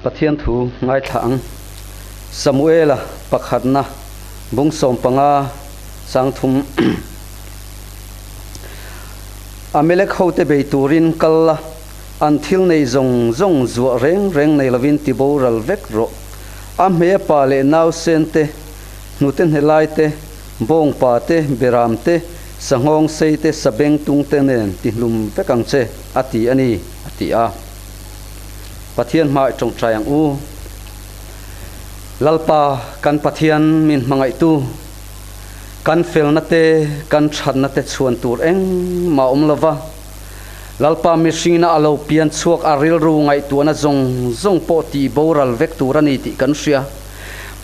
Pathian thu ngaithla ang. Samuela pakhatna bung 15 chang thum Amalek hote bei turin kal la, an thil nei zawng zawng zuah reng reng nei lovin ti boral vek rawh. A hmei a pa leh nausen te, hnute hnelai te, bawngpa te, beram te, sanghawng sei te, sabengtung te nen ti hlum vek ang che, a ti a ni, a ti a. Pathian hmai tawngtai ang u. Lalpa kan Pathian min hmangaihtu, kan felna te, kan thatna te chhuan tur engmah awm lova, Lalpa mihringina a lo pian chhuak a rilru ngaihtuahna zawng zawng pawh tih boral vek tur a ni tih kan hria.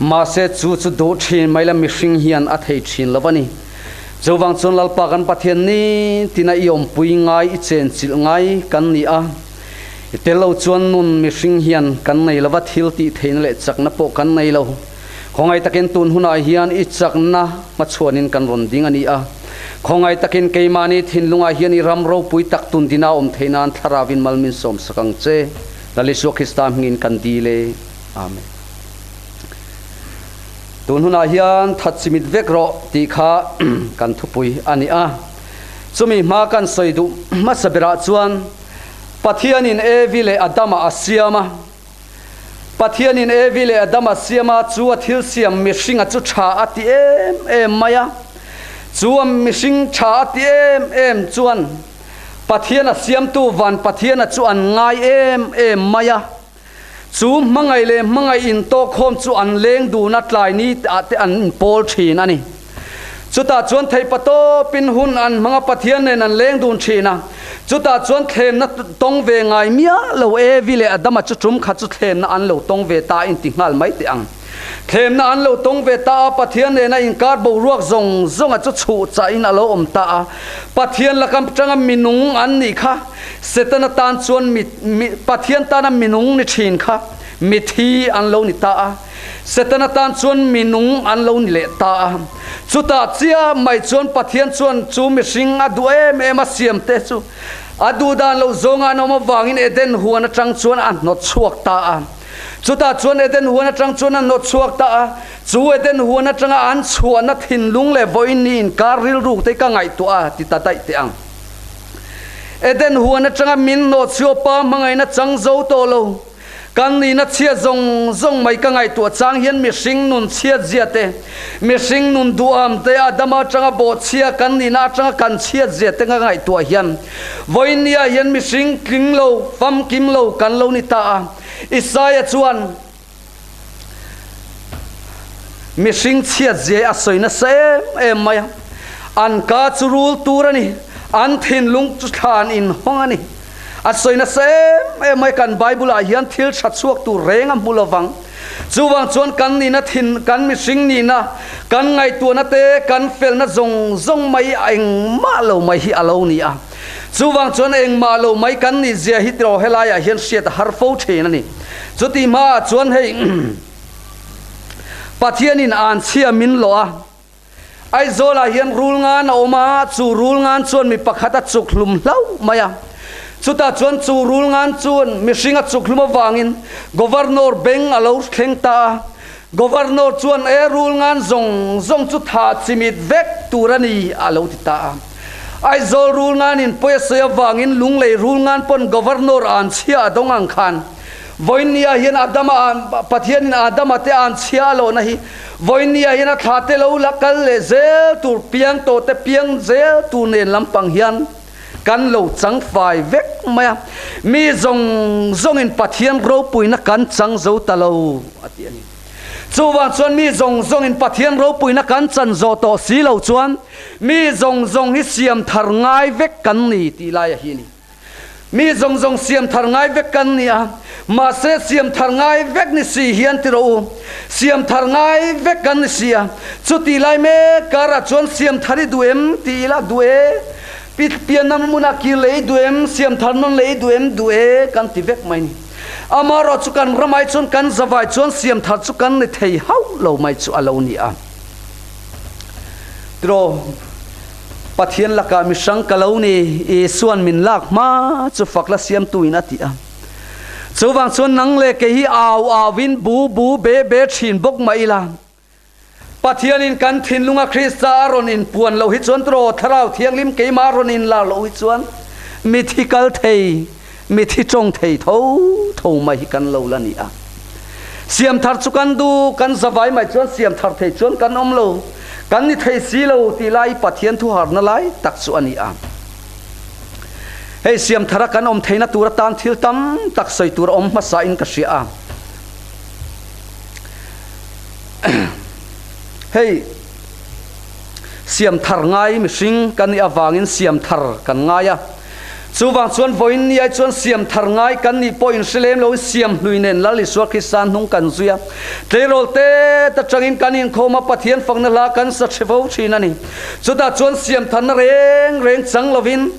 Mahse chu chu duh thin mai la mihring hian a thei thin lo a ni. Chuvang chuan Lalpa kan Pathian nitina i awmpui ngai, i chenchilh ngai kan ni a. I tel lo chuan nun mihring hian kan nei lova thil tih theihna leh chakna pawh kan nei lo. Khawngaih takin tun hunah hian i chakna hmachhuanin kan rawn ding a ni a. Khawngaih takin keimahni thinlungah hian i ram ropui tak tun dina awm theih nan Thlarauvin mal min sawmsak ang che. Lal Isua Krista hmingin kan dil e. Amen. Tun hunah hian that chimit vek rawh tih kha kan thupui a ni a. Chumi hma kan sawi duh hmasa berah chuan Pathianin Evi leh Adama a siam a. Pathianin Evi leh Adama siam a, chu a thil siam mihringa chu tha a ti em em mai a. Chu a mihring tha a ti em em chuan Pathian a siamtu van Pathiana chu an ngai em em mai a. Chu hmangaih leh hmangaih intawkkhawm chu an leng dun a, tlai ni ah te an inpawl thin a ni. Chutah chuan theihpa tawpin hun an hmang a, Pathian nen an leng dun thin a. Chutah chuan thlemna tawng ve ngai miah lo Evi leh Adama chu tum khat chu thlemna an lo tawng ve ta in ti nghal mai teh ang. Thlemna an lo tawng ve ta a, Pathian nena inkar boruak zawng zawnga chu chhuh chahin a lo awm ta a. Pathian lakam tanga minung an nih kha Setana tan chuan mi, mi, Pathian tana minung ni thin kha mithi an lo ni ta a. Setana tan chuan minung an lo ni leh ta a. Chutah chiah mai chuan Pathian chuan chu mihring a duh em em a siam te chu a duh dan lo zawnga an awm avangin Eden huan atang chuan a hnawt chhuak ta a. Chutah chuan Eden huan atang chuan an hnawt chhuak ta a, chu Eden huan atanga an chhuahna thinlung leh vawiin ni inkar rilruk te ka ngaihtuah a ti ta daih teh ang. Eden huan atanga min hnawt chhuah pa hmangaihna chang zo tawh lo. Kan nihna chhiat zawng zawng mai ka ngaihtuah chang hian mihring nun chhiat zia te, mihring nun duham te, Adama atanga bawhchhia kan nihna atanga kan chhiat zia te ka ngaihtuah hian vawiin nia hian mihring tling lo, famkim lo kan lo ni ta a. Isaia chuan mihring chhiat zia a sawi nasa em em mai a, an ka chu rul tur a ni, an thinlung chu thlan inhawng a ni. A sawi nasa em em mai, kan Bible ah hian thil tha chhuak tur reng a hmu lovang. Chuvang chuan kan nihna thin, kan mihring nihna, kan ngaihtuahna te, kan felna zawng zawng mai engmah lo mai hi a lo ni a. Chuvang chuan engmah lo mai kan nih zia hi tiraw helaiah hian hriat a har fo thin a ni. Chuti hmaah chuan hei Pathianin anchhia min lawh a, Aizawlah hian rul ngan a awm a, chu rul ngan chuan mi pakhat a chuk hlum hlauh mai a. Chutah chuan chu rul ngan chuan mihring a chuk hlum avangin Governor beng a lo thleng ta a. Governor chuan e rul ngan zawng zawng chu thah chimit vek tur a ni a lo ti ta a. Aizawl rul nganin pawi a sawi avangin Lunglei rul ngan pawn Governor an chhia a dawng ang khan Vawinia hian Adama an Pathianin Adama te an chhia a lawhna hi Vawinia hian a thla te lo la kal leh zel tur piang tawh te piang zel tur nen lampang hian kan lo chang fai vek mai a, mi zawng zawngin Pathian ropuina kan chang zo ta lo a ti a ni. Chuvang chuan mi zawng zawngin Pathian ropuina kan chan zawh tawh si lo chuan mi zawng zawng hi siam thar ngai vek kan ni tih laia hi a ni. Mi zawng zawng siam thar ngai vek kan ni a, mahse siam thar ngai vek ni si hian ti rawh u, siam thar ngai vek kan ni si a, chuti lai mek karah chuan siam thar i duh em ti ila duh e, pi pianna hmunah kir leh i duh em, siam thar nawn leh i duh em duh e kan ti vek mai ni. Amaherawh chu kan ramai chuan kan zavai chuan siam thar chu kan ni thei hauh lo mai chu a lo ni a. Tiraw. Pathian lakah mihrang ka lo ni, Isua'n min lak hma chu fak la siamtu in a ti a. Chuvang chuan nang leh kei hi au auin bu bu be be thin bawk mah ila, Pathianin kan thinlunga Krista a rawn inpuan loh hi chuan tiraw Thlarau Thianghlim keimah a rawn inlar loh hi chuan mithi kal thei, mithi tawng thei tho tho mai hi kan lo la ni a. Siamthar chu kan duh, kan zavai mai chuan siamthar thei chuan kan awm lo, kan ni thei si lo tih lai hi Pathian thuharna lai tak chu a ni a. Hei siamthara kan awm theihna tur atan thil tam tak sawi tur a awm hmasa in ka hria a. Hei siamthar ngai mihring kan nih avangin siamthar kan ngai a. Chuvang chuan vawiin ni ai chuan siamthar ngai kan nih pawh inhre lem loin siamhlui nen Lal Isua Krista hnung kan zui a. Tleirawl te atangin kan inkhawm a, Pathian fakna hla kan sa hre fo thin a ni. Chutah chuan siamtharna reng reng chang lovin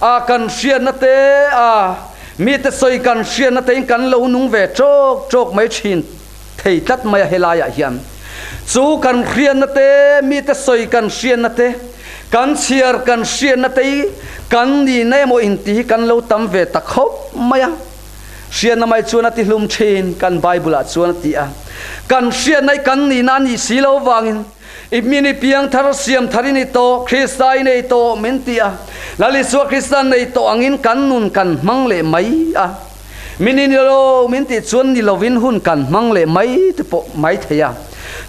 a kan hriatna te a mite sawi kan hriatna tein kan lo nung ve tawk tawk mai thin thei tlat mai a helaiah hian. Chu kan hriatna te, mite sawi kan hriatna te, kan chhiar kan hriatna te hi kan nihna emaw inti hi kan lo tam ve ta khawp mai a. Hriatna mai chuan a ti hlum thin, kan Bible-ah chuan a ti a. Kan hriatna hi kan nihna a nih si lo vangin I min i piang thar, siam thar i ni tawh, Krista i nei tawh min ti a. Lal Isua Krista nei tawh angin kan nun kan hmang leh mai a. Min i ni lo min tih chuan ni lovin hun kan hmang leh mai te pawh mai thei a.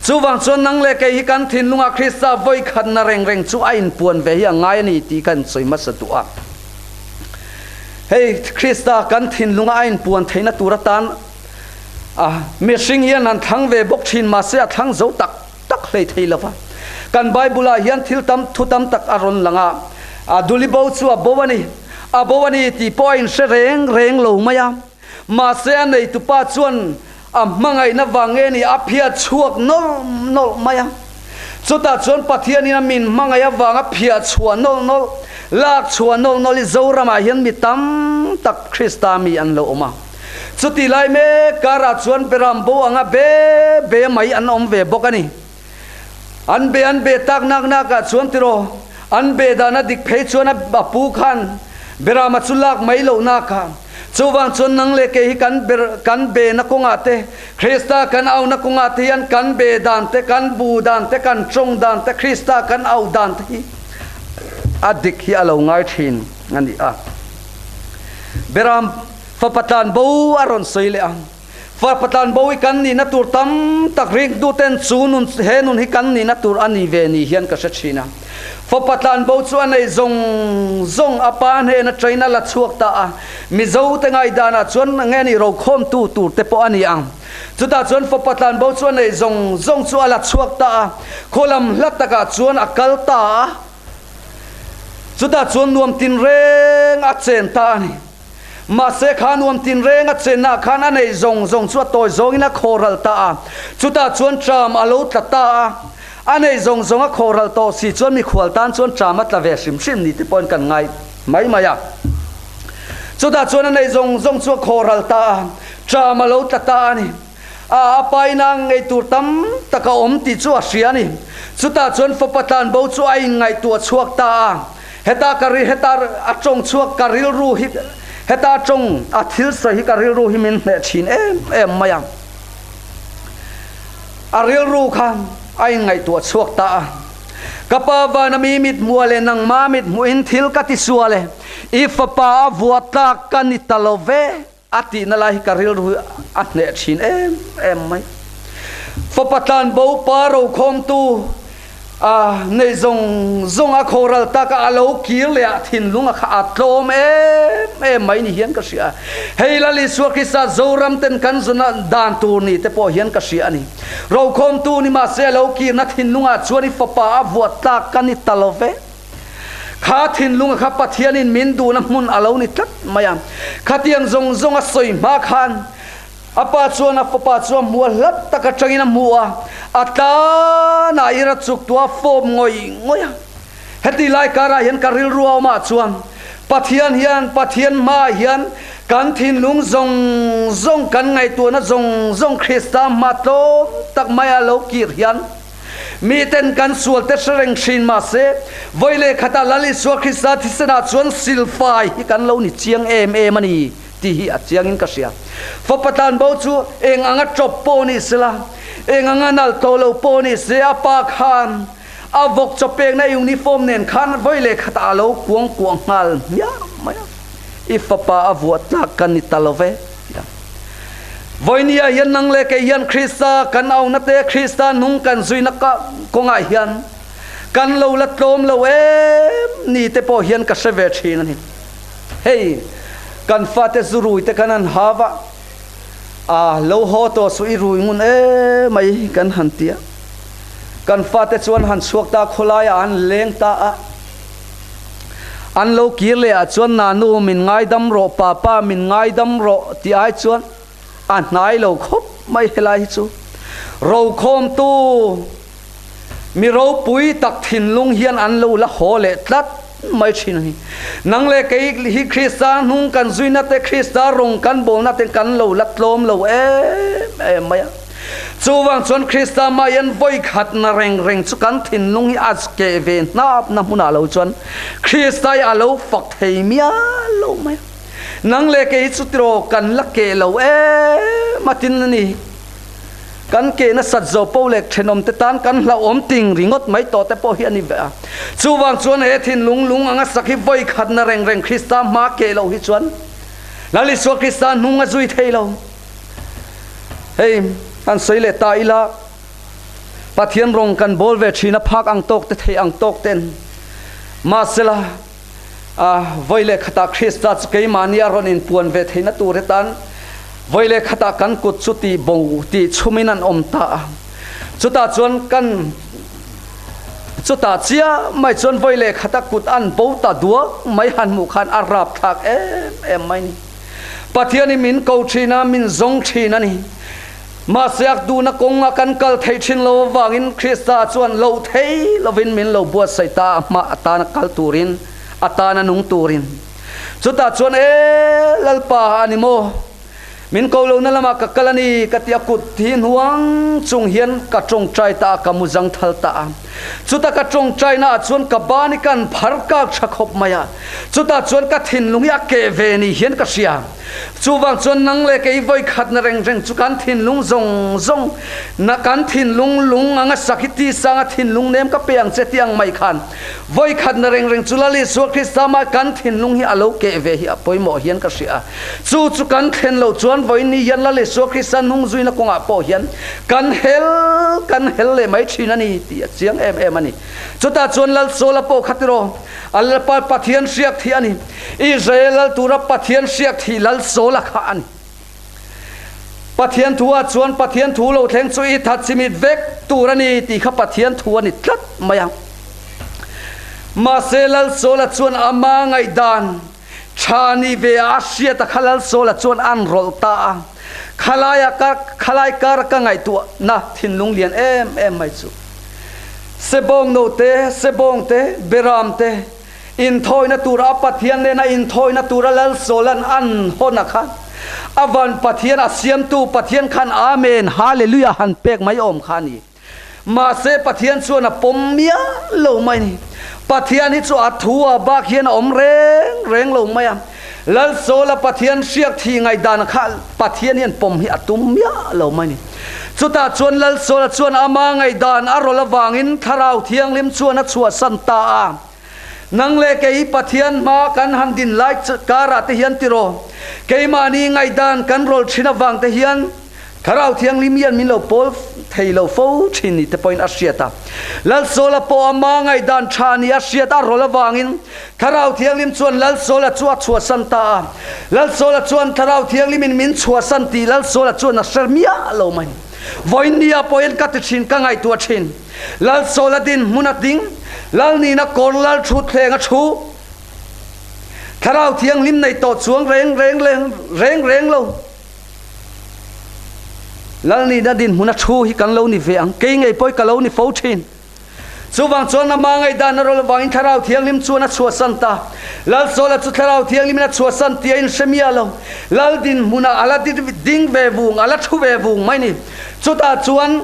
Chuvang chuan nang leh kei hi kan thinlungah Krista vawi khatna reng reng chu a inpuan ve hi a ngai a ni tih kan sawi hmasa duh a. Hei Krista kan thinlunga a inpuan theihna tur atan a, mihring hian han thlang ve bawk thin mahse a thlang zo tak tak hlei thei lo va. Kan Bible-ah hian thil tam thu tam tak a rawn lang a, a duli bo chu a bo a ni, a bo a ni tih pawh a inhre reng reng lo mai a. Mahse a neitupa chuan a hmangaihna vang nge ni a phiah chhuak nawlh nawlh mai a. Chutah chuan Pathianin a min hmangaih avanga phiah chhuah nawlh nawlh, lak chhuah nawlh nawlh i Zoramah hian mi tam tak Krista mi an lo awm a. Chuti lai mek karah chuan Beram bo anga be be mai an awm ve bawk a ni. An be an be tak nak nakah chuan tiraw, an be dan a dik phei chuan a pu khan Berama chu lak mai loh nakah. Chuvang chuan nang leh kei hi kan ber kan be na kawngah te, Krista kan au na kawngah te hian kan be dan te, kan bu dan te, kan tawng dan te, Krista kan au dan te hi a dik hi a lo ngai thin a ni a. Beram fapa tlan bo a rawn sawi leh a, fapa tlan bo hi kan nihna tur tam tak ringtu ten chu nun he nun hi kan nihna tur a ni ve ni hian ka hre thin a. Fapa tlan bo chu a nei zawng zawng a pa hnen atangin a la chhuak ta a, Mizo te ngaidanah chuan nge ni rokhawmtu tur te pawh a ni ang. Chutah chuan fapa tlan bo chu a nei zawng zawng chu a la chhuak ta a, khawlam hla takah chuan a kal ta a. Chutah chuan nuam tinreng a chen ta a ni. Mahse kha nuam tinreng a chenah khan a neih zawng zawng chu a tawi zawngin a khawhral ta a. Chutah chuan ṭam a lo tla ta a. A neih zawng zawng a khawhral tawh si chuan mikhual tan chuan ṭam a tla ve hrim hrim ni te pawhin kan ngai mai mai a. Chutah chuan a neih zawng zawng chu a khawhral ta a, ṭam a lo tla ta a ni. A a pa ina ngei tur tam tak a awm tih chu a hria a ni. Chutah chuan fapa tlanbo chu a inngaihtuah chhuak ta a. Heta ka ri heta a tawng chhuak ka rilru hi heta tawng a thil sawi hi ka rilru hi min hneh thin em em mai a. A rilru kha a inngaihtuah chhuak ta a. Ka pa vana mi mithmuh leh nangma mithmuhin thil ka tisual e, i fapa a vuah tlak ka ni ta lo ve. A tihna lai hi ka rilru hi a hneh thin em em mai. Fapa tlanbo pa rokhawmtu a nei zawng zawng a khawral tak a, a lo kir leh a thinlung a kha a tlawm em em mai ni hian ka hria. Hei Lal Isua Krista Zoram ten kan zuna dan tur ni te pawh hian ka hria a ni. Rokhawmtu ni mahse a lo kirna thinlungah chuan i fapa a vuah tlak ka ni ta lo ve. Kha thinlunga kha Pathianin min duhna hmun a lo ni tlat mai a. Khatiang zawng zawng a sawi hma khan a pa chuan a fapa chu a hmu a, hlat tak atangin a hmu a, a tlanah ir a chuk tuah a fawp ngawih ngawih a. Heti lai karah hian ka rilru a awmah chuan Pathian hian Pathian hmaah hian kan thinlung zawng zawng kan ngaihtuahna zawng zawng Krista hma tlawm tak mai a lo kir hian Miten kan sualte hre reng hrin mahse, vawi leh khatah Lal Isua Krista thisenah chuan silfai hi kan lo ni chiang em em a ni tih hi a chiangin ka hria. Fapa tlanbo chu eng anga ṭawp pawh ni sela, eng anga nalh tawh lo pawh ni se, a pa khan a vawk chaw pekna uniform nen khan vawi leh khatah a lo kuang kuah nghal hmiah mai a, I fapa a vuah tlak ka ni ta lo ve, ti a. Vawinia hian nang leh kei hian Krista kan auhna te, Krista hnung kan zuina kawngah hian kan lo la tlawm lo em ni te pawh hian ka hre ve thin a ni. Hei, kan fate zu rui te khan an hau a, a lo haw tawh suh i rui ngun em mai kan han ti a. Kan fate chuan han chhuak ta khawlaiah an leng ta a. An lo kir leh ah chuan Nanu min ngaidam rawh, Papa min ngaidam rawh tih ai chuan a hnai lo khawp mai helai hi chu. Rokhawmtu mi ropui tak thinlung hian an lo la haw leh tlat mai thin a ni. Nang leh kei hi Krista hnung kan zuina te, Krista rawng kan bawlna te kan lo la tlawm lo em em mai a. Chuvang chuan Krista maian vawi khatna reng reng chu kan thinlung hi a keh ve hnapna hmunah lo chuan Krista hi a lo fak thei mial lo mai a. Nang leh kei hi chu tiraw kan la keh lo em a tin a ni. Kan ke nasat zo po leh thenawmte tan kan hlauhawm ting ringawt mai tawh te pawh hi a ni ve a. Chuvang chuan he thinlung lung anga sak hi vawi khatna reng reng Krista hma keh loh hi chuan Lal Isua Krista hnung a zui thei lo. Hei han sawi leh ta ila, Pathian rawng kan bawl ve thin a phak ang tawk te thei ang tawk ten. Mahsela, A, vawi leh khatah Krista chu keimahni a rawn inpuan ve theihna tur hetan vawi leh khatah kan kut chu tih bo tih chhumin an awm ta a. Chutah chuan kan chutah chiah mai chuan vawi leh khata kut an bo ta duak mai han hmuh khan a rapthlak em em mai ni. Pathianin min ko thin a, min zawng thin a ni. Mahse a duhna kawnga kan kal theih thin lo avangin Krista chuan lo thei lovin min lo buatsaih ta a hma atana kal turin, atana nung turin. Chutah chuan, E Lalpa a ni maw? Min ko lohna lamah ka kal a ni ka ti a kut hi hnuang chung hian ka tawngtai ta a, ka mu zangthal ta a. Chuta ka tawngtaina ah chuan ka ban hi kan phar kak tha khawp mai a, chutah chuan ka thinlung hi a keh ve ni hian ka hria. Chuvang chuan nang leh kei vawi khatna reng reng chu kan thinlung zawng zawng na kan thinlung lung anga sak hi tisanga thinlung nem ka pe ang che tih ang mai khan vawi khatna reng reng chu Lal Isua Krista mah kan thinlung hi a lo keh ve hi a pawimawh hian ka hria. Chu chu kan thlen loh chuan vawiin hian Lal Isua Krista hnung zuina kawngah pawh hian kan hel kan hel leh mai thin a ni tih a chiang em em a ni. Chutah chuan Lal Sawla pawh kha tiraw a Lalpa Pathian hriak thih a ni. Israel lal tura Pathian hriak thih Lal Sawla kha a ni. Pathian thu ah chuan Pathian thu lo thleng chu i that chimit vek tur a ni tih kha Pathian thu a ni tlat mai a. Mahse Lal Sawla chuan ama ngaihdan tha ni ve a a hriat a kha Lal Sawla chuan an rawlh ta a. Khalaia ka khalai kar ka ngaihtuahna thinlung lian em em mai chu. Sebawng note, sebawng te, beram te, Inthawina tura a Pathian nena inthawina tura Lal Sawlan an hawn a kha a van Pathian a siamtu Pathian khan Amen Hallelujah han pek mai awm kha a ni. Mahse Pathian chuan a pawm miah lo mai a ni. Pathian hi chu a thu a bak hian a awm reng reng lo mai a. Lal Sawla Pathian hriak thih ngaihdan kha Pathian hian pawm hi a tum miah lo mai a ni. Chutah chuan Lal Sawla chuan ama ngaihdan a rawlh avangin Thlarau Thianghlim chuan a chhuahsan ta a. Nang leh kei Pathian hma kan han din lai karah te hian tiraw, keimahni ngaihdan kan rawlh thin avang te hian Thlarau Thianghlim hian min lo pawl thei lo fo thin ni te pawhin a hriat a. Lalsawla pawh ama ngaihdan tha ni a hriat a rawlh avangin Thlarau Thianghlim chuan Lalsawla chu a chhuahsan ta a. Lalsawla chuan Thlarau Thianghlimin min chhuahsan tih Lalsawla chuan a hre miah lo mai. Vawiin nia pawhin ka ti thin, ka ngaihtuah thin. Lalsawla din hmun a ding, Lal nihna kawr lal thu thleng a thu. Thlarau Thianghlim nei tawh chuang reng reng reng reng lo. Lal nihna dinhmun a thu hi kan lo ni ve ang, kei ngei pawh hi ka lo ni fo thin. Chuvang chuan ama ngaihdan a rawl avangin Thlarau Thianghlim chuan a chhuahsan ta. Lal Sawla chu Thlarau Thianghlimin a chhuahsan tih a inhre miah lo. Lal dinhmunah a la ding ve vung, a la thu ve vung mai ni. Chutah chuan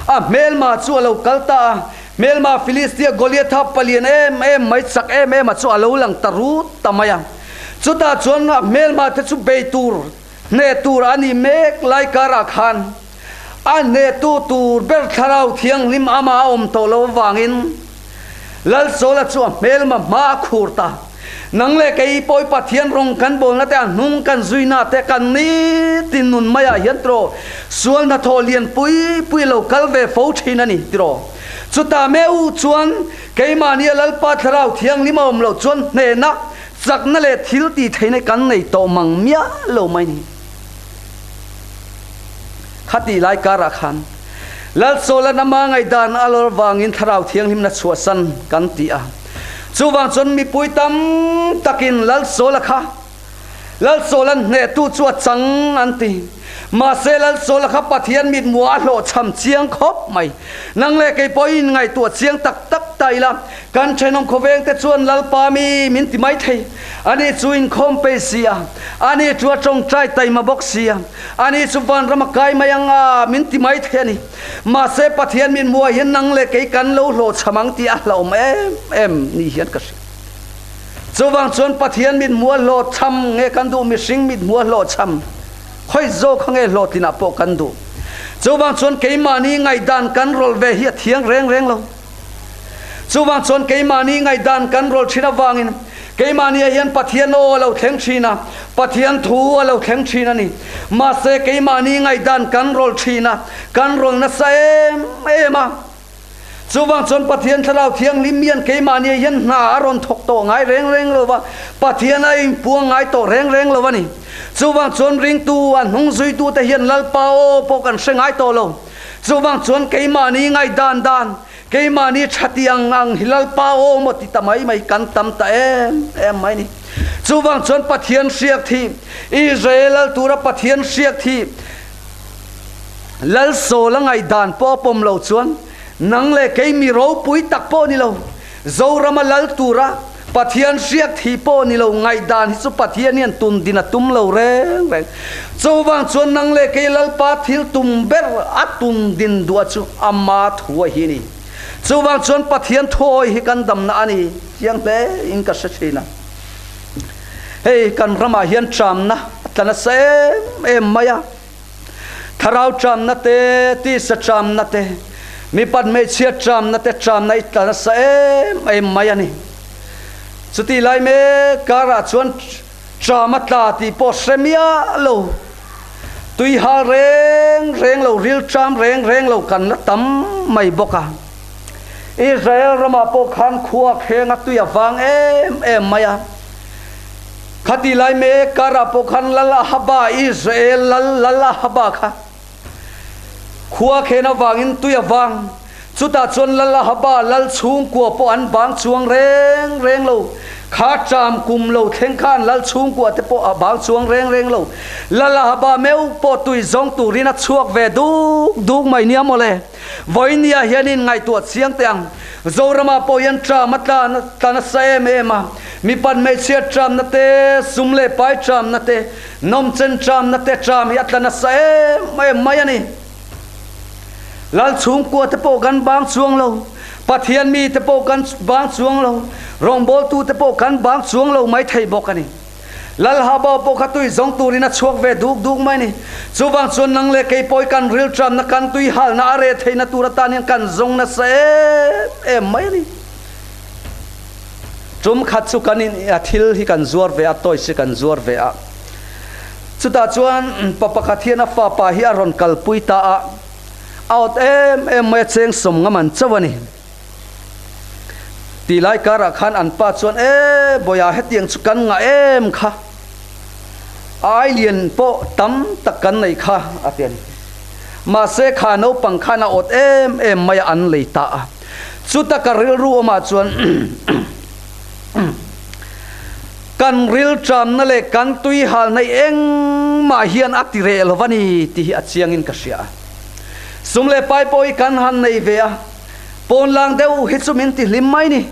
a hmelma chu a lo kal ta a, hmelma Filistia Goliatha palian em em mai, chak em em a chu a lo lang ta rut ta mai a. Chutah chuan a hmelma te chu bei tur. Hneh tur a nih mek lai karah khan a hnehtu tur ber Thlarau Thianghlim amah a awm tawh lo avangin Lalsawla chu a hmelma hma a khur ta. Nang leh kei pawi Pathian rawng kan bawlna te a hnung kan zuina te kan nitin nun maiah hian tiraw sual hnathawh lian pui pui lo kal ve fo thin a ni tiraw. Chutah meuh chuan keimahnia Lalpa Thlarau Thianghlim a awm loh chuan hnehna Chakna leh thil tih theihna kan nei tawh mang miah lo mai ni. Khatih lai karah khan Lalsawla nama ngaihdan a lawr vangin Thlarau Thianghlimna chhuahsan kan ti a. Chuvang chuan mipui tam takin Lalsawla kha Lalsawla'n hnehtu chu a chang an ti. Mahse Lalsawla kha Pathian mithmuah a hlawhchham chiang khawp mai. Nang leh kei pawhin ngaihtuah chiang tak tak ta ila, Kan thenawm khawvengte chuan Lalpa mi min ti mai thei. Ani chu inkhawm pei si a, ani chu a tawngtai taima bawk si a, ani chu vanram a kai mai ang a min ti mai thei a ni. Mahse Pathian min hmuh ah hian nang leh kei kan lo hlawhchham ang tih a hlauhawm em em ni hian ka hria. Chuvang chuan Pathian mit hmuh a hlawhchham nge kan duh mihring mit hmuh a hlawhchham khawi zawk kha nge hlawhtlinah pawh kan duh. Chuvang chuan keimahni ngaihdan kan rawlh ve hi a thiang reng reng lo. Chuvang chuan keimahni ngaihdan kan rawl thin avangin keimahniah hian Pathian aw a lo thleng thin a, Pathian thu a lo thleng thin a ni. Mahse keimahni ngaihdan kan rawl thin a, kan rawl nasa em em a. Chuvang chuan Pathian Thlarau Thianghlim hian keimahniah hian hna a rawn thawk tawh ngai reng reng lo va, Pathian a inpuang ngai tawh reng reng lo a ni. Chuvang chuan ringtu a hnung zuitute hian Lalpa aw pawh kan hre ngai tawh lo. Chuvang chuan keimahni ngaihdan dan, keimahni tha ti ang ang hi Lalpa aw maw ti ta mai mai kan tam ta em em mai ni. Chuvang chuan Pathian hriak thi, Israel lal tura Pathian hriak thi, Lal Saul a ngaihdan pawh a pawm lo chuan nang leh kei mi ropui tak pawh ni lo, Zorama lal tura Pathian hriak thih pawh ni lo ngaihdan hi chu Pathian hian tun din a tum lo reng reng. Chuvang chuan nang leh kei Lalpa thil tum ber a tun din duah chu ama thu a hi ni. Chuvang chuan Pathian thuawi hi kan damna a ni chiang hle in ka hre thin a. Hei kan ramah hian tramna a tla nasa em em mai a. Thlarau ṭamna te, tisa ṭamna te, mipat hmeichhia ṭamna te ṭamna i tla nasa em em mai a ni. Chutih lai mek karah chuan ṭam a tla tih pawh hre miah lo, tui hal reng reng lo, ril ṭam reng reng lo kan la tam mai bawk a. Israel ramah pawh khan khua khenga tui a vang em em mai a. Khati lai mek karah pawh khan Lal Ahaba, Israel lal Lal Ahaba kha khua khen avangin tui a vang. Chutah chuan Lal Ahaba lal chhungkua pawh an bang chuang reng reng lo. Kha ṭam kum lo thleng khan lal chhungkua te pawh a bang chuang reng reng lo. Lal Ahaba meuh pawh tui zawng turin a chhuak ve duk duk mai nia mawle. Vawinia hianin ngaihtuah chiang teh ang. Zoramah pawh hian ṭam a tla tla nasa em em a. Mipat hmeichhia ṭamna te, sum leh pai ṭamna te, nawmchen ṭamna te ṭam hi a tla nasa em em mai a ni. Lal chhungkua te pawh kan bang chuang lo, Pathian mi te pawh kan bang chuang lo, rawngbawltu te pawh kan bang chuang lo mai thei bawk a ni. Lal Haba pawh kha tui zawng turin a chhuak ve duk duk mai a ni. Chuvang chuan nang leh kei pawh i kan rilṭamna, kan tui halna a reh theihna tur atan hian kan zawng nasa em em mai a ni. Tum khat chu kan in a thil hi kan zuar ve a, toys hi kan zuar ve a. Chutah chuan pa pakhat hian a fapa hi a rawn kalpui ta a, a awt em em mai a, cheng sawm ngam an chauh a ni. Tih lai karah khan an pa chuan, E Bawiha hetiang chu kan ngah em kha, ai lian pawh tam tak kan nei kha a ti a ni. Mahse kha naupang khan a awt em em mai a, an lei ta a. Chuta ka rilru awmah chuan kan rilṭamna leh kan tuihalna i engmah hian a ti reh lo va ni tih hi a chiangin ka hria a. Sum leh pai pawh hi kan han nei ve a, pawnlang deuh hi chu min ti hlim mai ni.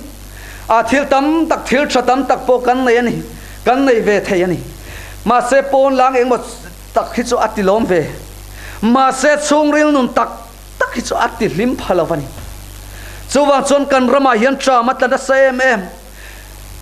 A thil tam tak, thil ṭha tam tak pawh kan nei a ni, kan nei ve thei a ni. Mahse pawnlang engmaw tak hi chu a ti lawm ve. Mahse chhungril nun tak tak hi chu a ti hlim pha lo a ni. Chuvang chuan kan ramah hian ṭam a tla nasa em em.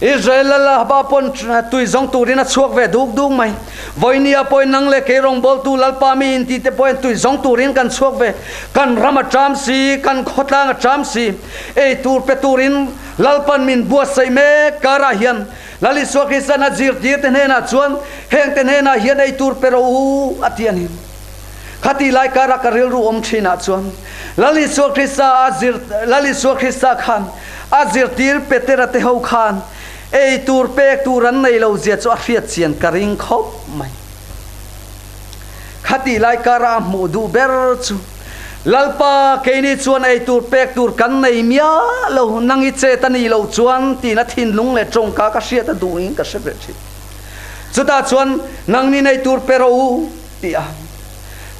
Israel lal Ahaba pawn tui zawng turin a chhuak ve duk duk mai. Vawinia pawhin nang leh kei rawngbawltu Lalpa mi inti te pawhin tui zawng turin kan chhuak ve. Kan ram a ṭam si, kan khawtlang a ṭam si. Ei tur pe turin Lalpan min buatsaih mek karah hian Lal Isua Krista'n a zirtir te hnenah chuan heng te hnenah hian ei tur pe rawh u a ti a ni. Khati lai karah ka rilru awm thinah chuan Lal Isua Krista a zir Lal Isua Krista khan a zirtir Petera te ho khan ei tur pek tur an nei lo zia chu a hriat chian ka ring khawp mai. Khati lai karah a hmuh duh ber chu Lalpa keini chuan ei tur pek tur kan nei miah lo, nang i chet a nih loh chuan tiin a thinlung leh tawngka ka hriat a duhin ka hre ve thin. Chutah chuan nangni nei tur pe rawh u ti a.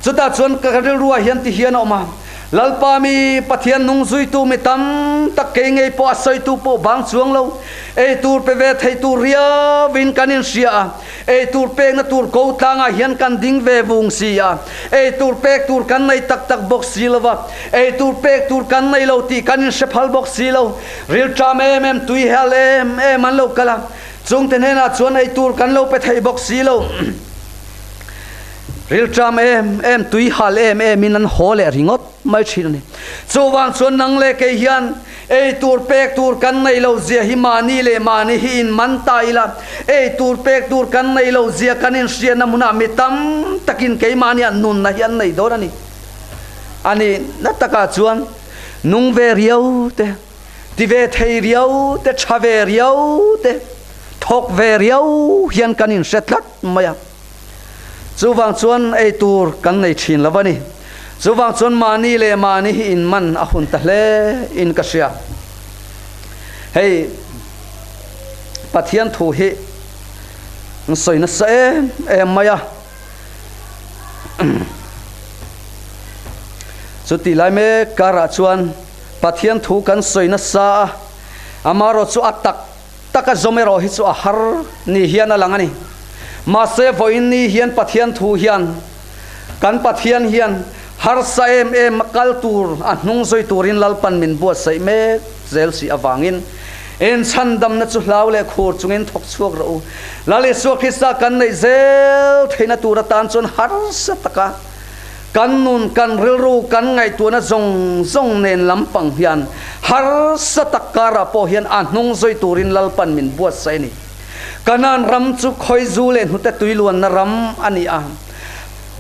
Chutah chuan ka rilruah hian ti hian a awm a, Lalpa mi Pathian nung zuitu mi tam tak kei ngei pawh a sawitu pawh bang chuang lo, ei tur pe ve thei tur riauin kan inhria a, ei tur pekna tur ko tlangah hian kan ding ve vung si a, ei tur pek tur kan nei tak tak bawk si lo va, ei tur pek tur kan nei lo tih kan inhre phal bawk si lo, rilṭam em em, tui hel em em an lo kal a. Chungte hnenah chuan ei tur kan lo pe thei bawk si lo. Rilṭam em em, tui hal em emin an haw leh ringawt mai ṭhin a ni. Chuvang chuan nang leh kei hian ei tur pek tur kan nei lo zia hi mahni leh mahni hi in man ta ila, ei tur pek tur kan nei lo zia kan inhriatna hmunah mi tam takin keimahniah nunna hi an nei dawn a ni. A nihna takah chuan nung ve riau te. Ti ve thei riau te, tha ve riau te, thawk ve riau hian kan inhre tlat mai a. Chuvang chuan ei tur kan nei thin lo a ni. Chuvang chuan mahni leh mahni hi inman a hun ta hle in ka hria. Hei Pathian thu hi an sawi nasa em em mai a. Chuti lai mek karah chuan Pathian thu kan sawi nasa a, amaherawh chu a tak taka zawm erawh hi chu a har ni hian a lang a ni. Mahse vawiin ni hian Pathian thu hian kan Pathian hian harsa em em a kal tur a hnung zui turin Lalpan min buatsaih mek zel si avangin inchhandamna chu hlau leh khur chungin thawk chhuak rawh u. Lal Isua Krista kan neih zel theihna tur atan chuan harsa taka Kan nun, kan rilru, kan ngaihtuahna zawng zawng nen lampang hian harsa tak karah pawh hian a hnung zui turin Lalpan min buatsaih a ni. Kanaan ram chu khawizu leh hnute tuiluanna ram a ni a,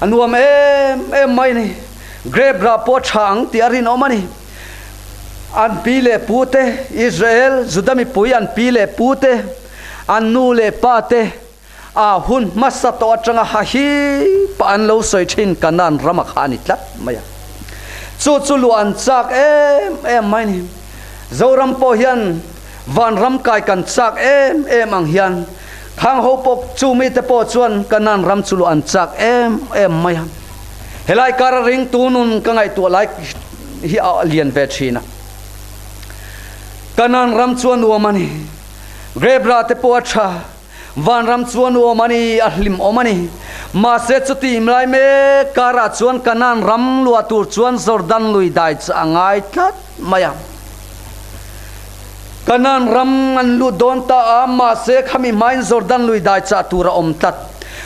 a nuam em em mai a ni. Grape rah pawh a tha ang tih a rinawm a ni. An pi leh pu te, Israel, Juda mipui an pi leh pu te, an nu leh pa te, A hun hmasa tawh atanga ha hi pah an lo sawi thin Kanaan rama kha a ni tlat mai a. Chu chu luah an chak em em mai ni. Zoram pawh hian vanram kai kan chak em em ang hian khang ho pawh chu mite pawh chuan Kanaan ram chu luah an chak em em mai a. Helai kara ringtu nun ka ngaihtuah lai hi a lian ve thin a. Kanaan ram chu a nuam a ni. Grape rah te pawh a tha. Vanram chuan u awm a ni, a hlim awm a ni. Mahse chuti imlai mek karah chuan Kanaan ram luah tur chuan Jordan lui dai chu a ngai tlat mai a. Kanaan ram an lut dawn ta a, mahse khami hmain Jordan lui dai chah tur a awm tlat.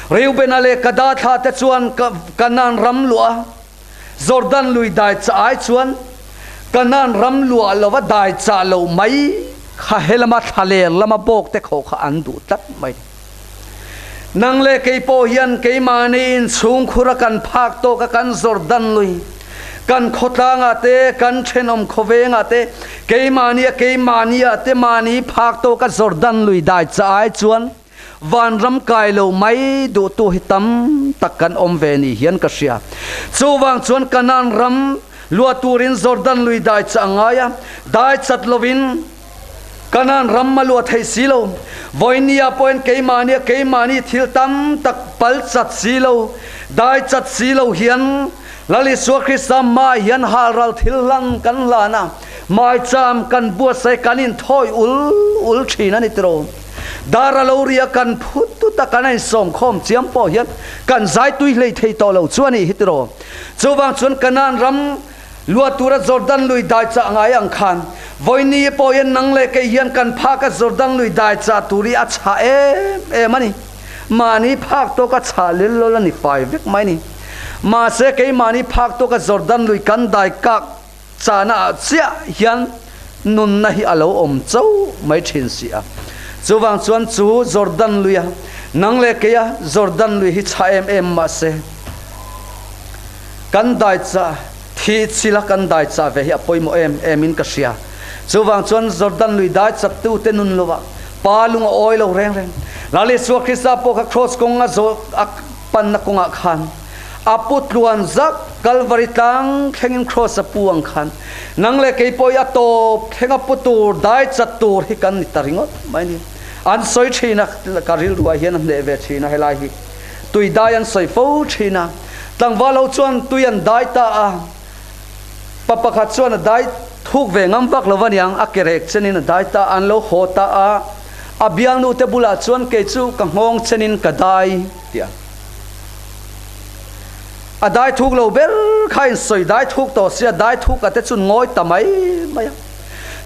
Reubena leh Gada thla te chuan Kanaan ram luah a, Jordan lui dai chah ai chuan Kanaan ram luah lova dai chah lo mai kha helama thlaler lama bawk te kho kha an duh tlat mai. Nang leh kei pawh hian keimahni inchhungkhur a kan phak tawk a kan Jordan lui, kan khawtlangah te, kan thenawm khawvengah te, keimahni a keimahni-ah te mahni phak tawk a Jordan lui dai chah ai chuan Vanram kai lo mai duhtu hi tam tak kan awm ve ni hian ka hria. Chuvang chuan Kanaan ram luah turin Jordan lui dai chah a ngai a, dai chat lovin Kanaan ram a luah theih si lo. Vawinia pawhin keimahnia keimahni thil tam tak pal chat si lo, dai chat si lo hian Lal Isua Krista mah hian halral thil hlang kan hlan a, maicham kan buatsaih kan inthawi ul ul thin a ni tiraw. Dar a lo ri a, kan phut tut a, kan insawm khawm chiam pawh hian kan zai tui hlei thei tawh lo chu a nih hi tiraw. Chuvang chuan Kanaan ram luah tura Jordan lui dai chah ngai ang khan. Vawini pawh hian nang leh kei hian kan phak a Jordan lui dai chah tur hi a chhah em em a ni. Mahni phak tawk a chhah lel lawl a ni fai vek mai ni. Mahse keimahni phak tawk a Jordan lui kan dai kak chahna ah chiah hian nunna hi a lo awm cho mai thin si a. Chuvang chuan chu Jordan lui a nang leh kei a Jordan lui hi chhah em em mahse kan dai chah Thi chila kan dai chah ve hi a pawimawh em em in ka hria. Chuvang chuan Jordan lui dai chattu te nun lovah Pa lung a awi lo reng reng. Lal Isua Krista pawh kha Kraws kawng a zawh a panna kawngah khan a pu tluan zak Kalvari tlang thlengin Kraws a pu ang khan nang leh kei pawh hi a tawp thleng a pu tur dai chat tur hi kan ni ta ringawt mai ni. An sawi thin a, ka rilruah hian a hneh ve thin a helai hi. Tui dai an sawi fo thin a, tlangval ho chuan tui an dai ta a, pa pakhat chuan a dai thuk ve ngam vak lo aniang, a ke rek chenin a dai ta a, an lo haw ta a, a bialnu te bulah chuan kei chu ka nghawng chenin ka dai ti a. A dai thuk lo ber kha in sawi dai thuk tawh sia, dai thuk a te chu ngawi ta mai mai a.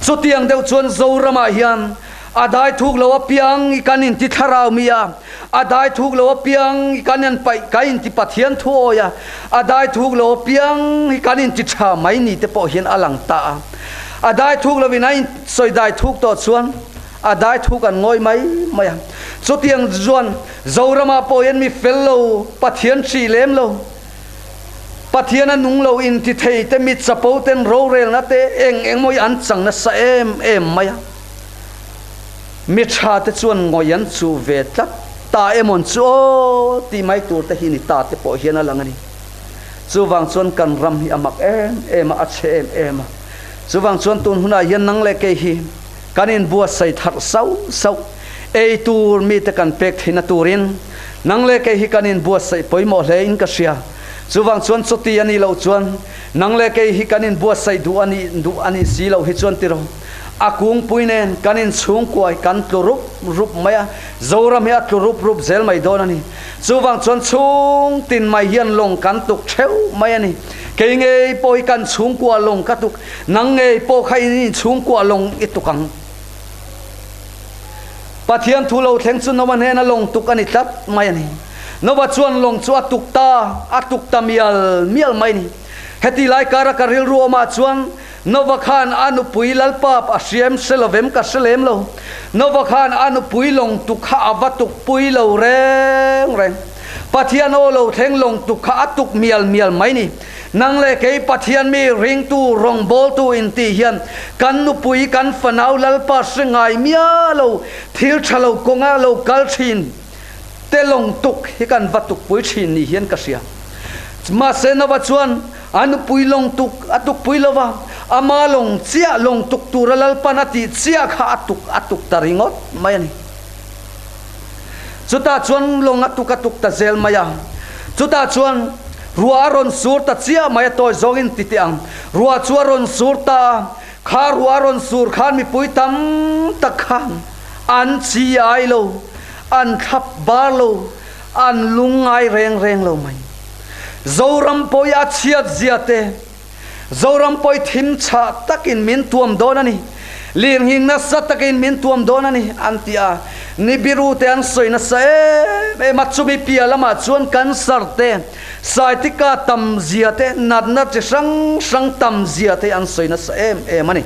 Chutiang deuh chuan Zoramah hian A dai thuk lo apiang i kan inti thlarau mi a, a dai thuk lo apiang i kan in paih ka inti Pathian thu awi a, a dai thuk lo apiang hi kan inti tha mai ni te pawh hian a lang ta a. A dai thuk lo in a in sawi dai thuk tawh chuan a dai thuk an ngawi mai mai a. Chutiang chuan Zoramah pawh hian mi fel lo, Pathian hrih lem lo, Pathian a nung lo inti thei te mi chapo ten rorelna te eng eng maw hi an chang nasa em em mai a. Mi tha te chuan ngawi an chuh ve tlat ta emawn chu aw tih mai tur te hi ni ta te pawh hian a lang a ni. Chuvang chuan kan ram hi a mak em em a, a chhe em em a. Chuvang chuan tun hunah hian nang leh kei hi kan inbuatsaih tharh sauh sauh, ei tur mite kan pek theihna turin nang leh kei hi kan inbuatsaih pawimawh hle in ka hria. Chuvang chuan chuti a nih loh chuan nang leh kei hi kan inbuatsaih duh a nih duh a nih si loh hi chuan tiraw a kungpui nen kan inchhungkuai kan tlu rup rup mai a, Zoram hi a tlu rup rup zel mai dawn a ni. Chuvang chuan chhung tin mai hian lawng kan tuk theuh mai a ni. Kei ngei pawh hi kan chhungkua lawng ka tuk, nang ngei pawh kha in inchhungkua lawng i tuk ang. Pathian thu lo thleng chu Noah hnena lawng tuk a ni tlat mai a ni. Noah chuan lawng chu a tuk ta, a tuk ta mial mial mai a ni. Heti lai kara ka rilru awmah chuan Noah khan a nupui Lalpa a hriam hre lovem ka hre lem lo. Noah khan a nupui lawng tuk kha a va tuk pui lo reng reng. Pathian aw lo thleng lawng tuk kha a tuk mial mial mai ni. Nang leh kei Pathian mi ringtu rawngbawltu intih hian kan nupui kan fanau Lalpa hre ngai miah lo thil tha lo kawnga lo kal thin te lawng tuk hi kan va tukpui thin ni hian ka hria. Mahse Noah chuan a nupui lawng tuk a tukpui lo va, ama lawng chiah lawng tuk tura Lalpan a tih chiah kha a tuk a tuk ta ringawt mai a ni. Chutah chuan lawng a tuk a tuk ta zel mai a. Chutah chuan ruah a rawn sur ta chiah mai a tawi zawngin ti teh ang. Ruah chu a rawn sur ta a, kha ruah a rawn sur khan mipui tam tak khan an chi ai lo, an thlap bar lo, an lung ngai reng reng lo mai. Zoram pawi a chhiat zia te, Zoram pawi thim chhah takin min tuam dawn a ni, lirnghing nasa takin min tuam dawn a ni, an ti a. Nibiru te an sawi nasa em em a, chumi piah lamah chuan cancer te, sciatica tam zia te, natna chi hrang hrang tam zia te an sawi nasa em em a ni.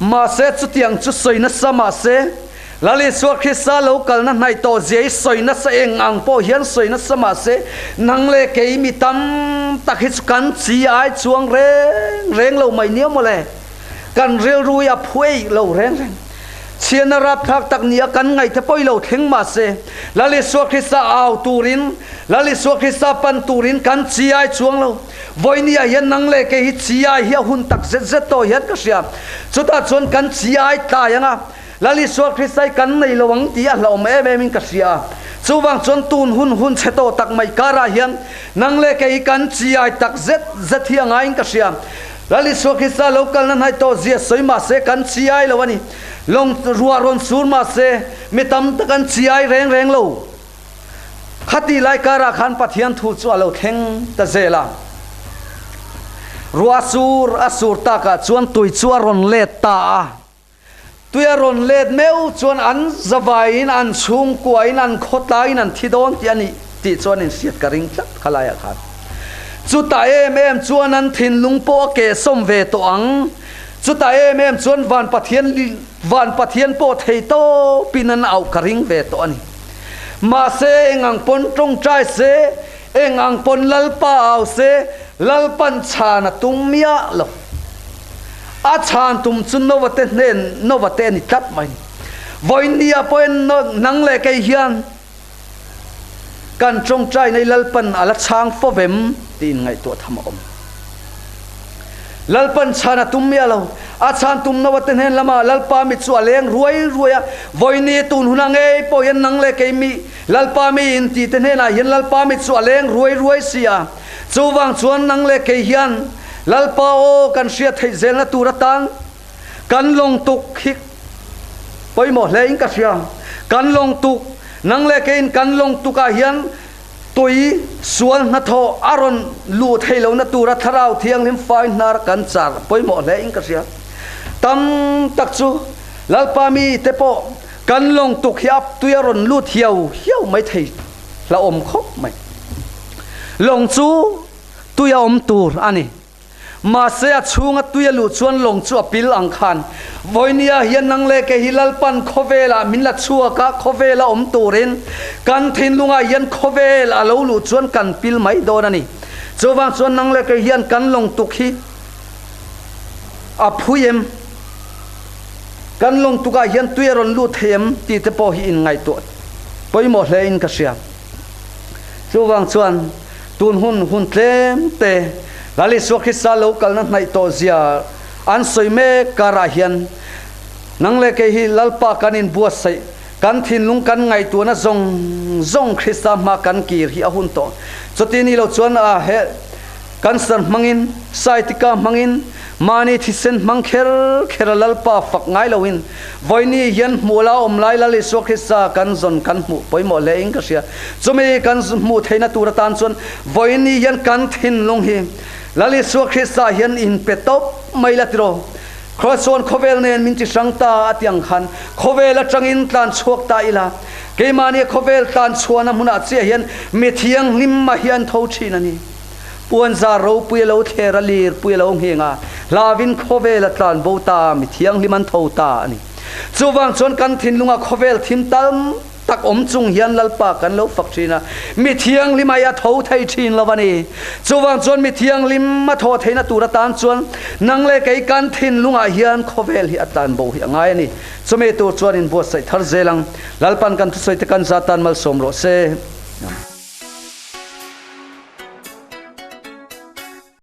Mahse, chutiang chu sawi nasa mahse, Lal Isua Krista lo kalna hnaih tawh zia i sawi nasa eng ang pawh hian sawi nasa mahse, nang leh kei mi tam tak hi chu kan chi ai chuang reng reng lo mai nia mawle. Kan rilru hi a phu eih lo reng reng. Chhiatna rapthlak tak nia kan ngaih te pawh i lo thleng mahse, Lal Isua Krista au turin, Lal Isua Krista pan turin kan chi ai chuang lo. Vawinia hian nang leh kei hi chi ai hi a hun tak zet zet tawh hian ka hria. Chutah chuan kan chi ai tlai ang a. Lal Isua Krista hi kan nei lo ang tih a hlauhawm em em in ka hria a. Chuvang chuan tun hun hun chhe tawh tak mai karah hian nang leh kei hi kan chiai tak zet zet hi a ngaiin ka hria. Lal Isua Krista lo kalna hnaih tawh zia sawi mah se kan chiai lo a ni. Lawng ruah rawn sur mah se mi tam tak an chiai reng reng lo. Khatih lai karah khan Pathian thu chu a lo thleng ta zel a. Ruah sur a sur takah chuan tui chu a rawn let ta a. Tui a rawn let meuh chuan an zavaiin, an chhungkuain, an khawtlaiin an thi dawn tih a nih tih chuan inhriat ka ring tlat khalaiah khan. Chutah em em chuan an thinlung pawh a kehsawm ve tawh ang. Chutah em em chuan Van Pathian Van Pathian pawh thei tawpin an auh ka ring ve tawh a ni. Mahse eng ang pawn tawngtai se, eng ang pawn Lalpa au se, Lalpan chhan a tum miah lo. A chhan tum chu Nova te hnen Nova te a ni tlat mai. Vawinia pawhin nang leh kei hian kan tawngtai nei Lalpan a la chhang fo vem tiin ngaihtuah tham a awm. Lalpan chhan a tum miah lo. A chhan tum Nova te hnen lamah Lalpa mi chu a leng ruai ruai a, Vawinia tun hunah ngei pawh hian nang leh kei mi Lalpa mi in tih te hnenah hian Lalpa mi chu a leng ruai ruai si a. Chuvang chuan nang leh kei hian Lalpa aw kan hriat theih zelna tur atan kan lawng tuk hi pawimawh hle in ka hria. Kan lawng tuk, nang leh keiin kan lawng tukah hian tui sual hnathawh a rawn luh theih lohna tura Thlarau Thianghlim fai hnar kan char pawimawh hle in ka hria. Tam tak chu Lalpa mi te pawh kan lawng tuk hi a tui a rawn lut hiau hiau mai thei hlauhawm khawp mai. Lawng chu tui a awm tur a ni. Mahse a chhunga tui a luh chuan lawng chu a pil ang khan. Vawinia hian nang leh kei hi Lalpan khawvelah min la chhuak a, khawvela awm turin kan thinlungah hian khawvel a lo luh chuan kan pil mai dawn a ni. Chuvang chuan nang leh kei hian kan lawng tuk hi a phui em? Kan lawng tukah hian tui a rawn lut thei em tih te pawh hi inngaihtuah pawimawh hle in ka hria. Chuvang chuan tun hun hun tlem te Lal Isua Krista lo kalna hnaih tawh zia an sawi mek karah hian nang leh kei hi Lalpa kan inbuatsaih, kan thinlung kan ngaihtuahna zawng zawng Krista hma kan kir hi a hun tawh. Chuti ni lo chuan a he Cancer hmangin, sciatica hmangin, mahni thisen hmang kher kher a Lalpa fak ngai loin vawiini hian hmuh la awm lai Lal Isua Krista kan zawn kan hmuh pawimawh hle in ka hria. Chumi kan hmuh theihna tur atan chuan vawiini hian kan thinlung hi Lal Isua Krista hian in pe tawp mai la tiraw. Kraws chuan khawvel nen min ti hrang ta a ti ang khan khawvel atangin tlan chhuak ta ila keimahni khawvel tlan chhuahna hmunah chiah hian mi thianghlim a hian tho thin a ni. Puanzar ropui a lo thler a, lirpui a lo ngheng a, hlavin khawvel a tlan bo ta, mi thianghlim an tho ta a ni. Chuvang chuan kan thinlunga khawvel thim tam tak awm chung hian Lalpa kan lo fak thin a, mi thianghlim ai a tho thei thin lo a ni. Chuvang chuan mi thianghlim a thawh theihna tur atan chuan nang leh kei kan thinlungah hian khawvel hi a tlan bo hi a ngai a ni. Chumi tur chuan inbuatsaih thar zel ang. Lalpan kan thusawi te kan zat tan malsawm rawh se.